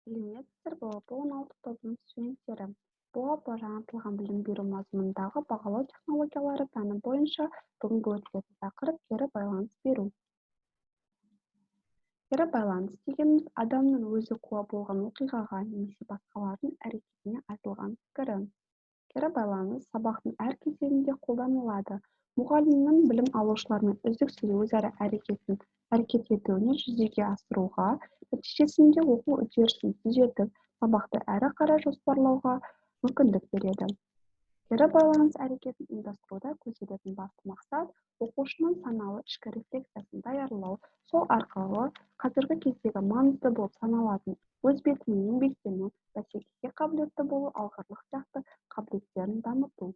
Сәлеметсіздер ме, БОП 16 тобының студенттері! БОП жаңартылған білім беру мазмұнындағы бағалау технологиялары пәні бойынша бүгінгі өтілетін тақырып кері байланыс беру. Кері байланыс дегеніміз адамның өзі куә болған оқиғаға немесе басқалардың әрекетіне айтылған пікірі. Кері байланыс сабақтың әр кезеңінде қолданылады. Мұғалімнің білім алушылармен үздіксіз өзара әрекет етуіне жүзеге асыруға, нәтижесінде оқу үдерісін түзетіп, сабақты әрі қарай жоспарлауға мүмкіндік береді. Кері байланыс әрекетін ұйымдастыруда көзделетін басты мақсат оқушының саналы ішкі рефлексиясын даярлау, сол арқылы қазіргі кездегі маңызды болып саналатын өз бетімен еңбектену, бәсекеге қабілетті болу, алғырлық сияқты қабілеттерін дамыту.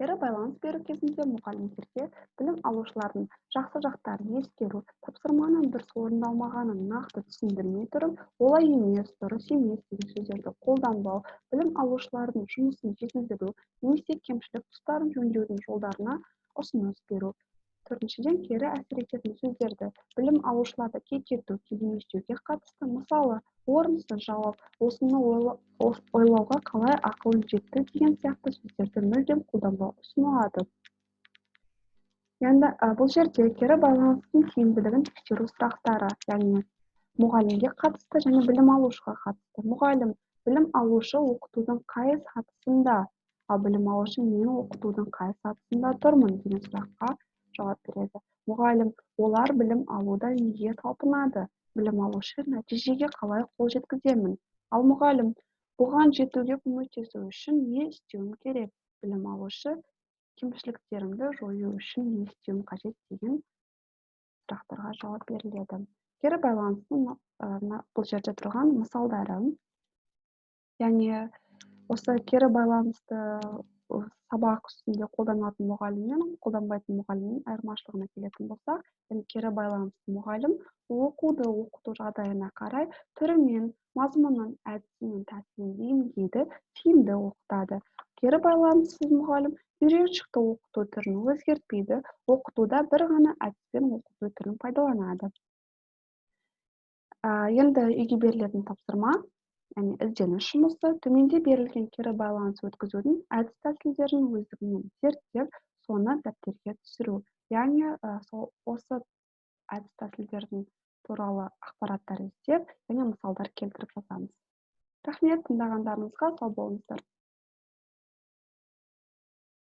Кері байланыс беру кезінде мұғалімдерге білім алушылардың жақсы жақтарын ескеру, тапсырманың дұрыс орындалмағанын нақты түсіндірмей тұрып, олай емес, дұрыс емес деген сөздерді қолданбау, білім алушылардың жұмысын жетілдіру немесе кемшілік тұстарын жөндеудің жолдарына ұсыныс беру. Төртіншіден, кері әсер ететін сөздерді білім алушыларды кекету, келемеждеуге қатысты, мысалы, орынсыз жауап, осыны ойлауға қалай ақылың жетті деген сияқты сөздерді мүлдем қолданбау ұсынылады. Енді бұл жерде кері байланыстың тиімділігін тексеру сұрақтары, яғни мұғалімге қатысты және білім алушыға қатысты. Мұғалім: білім алушы оқытудың қай сатысында, ал білім алушы мен оқытудың қай сатысында тұрмын деген сұраққа жауап береді. Мұғалім: олар білім алуда неге талпынады? Білім алушы: нәтижеге қалай қол жеткіземін? Ал мұғалім: бұған жетуге көмектесу үшін не істеуім керек? Білім алушы: кемшіліктерімді жою үшін не істеуім қажет деген сұрақтарға жауап беріледі. Кері байланыстың бұл жерде тұрған мысалдары, яғни осы кері байланысты сабақ үстінде қолданатын мұғалім мен қолданбайтын мұғалімнің айырмашылығына келетін болсақ, яғни кері байланысты мұғалім оқуды оқыту жағдайына қарай түрімен, мазмұнын, әдісі мен тәсілін бейімдейді, тиімді оқытады. Кері байланыссыз мұғалім үйреншікті оқыту түрін өзгертпейді, оқытуда бір ғана әдіспен оқыту түрін пайдаланады. Енді үйге берілетін тапсырма, яғни ізденіс жұмысы: төменде берілген кері байланыс өткізудің әдіс тәсілдерін өздігінен зерттеп, соны дәптерге түсіру. Яғни сол осы әдіс тәсілдердің туралы ақпараттар іздеп және мысалдар келтіріп жазамыз. Рахмет тыңдағандарыңызға, сау болыңыздар.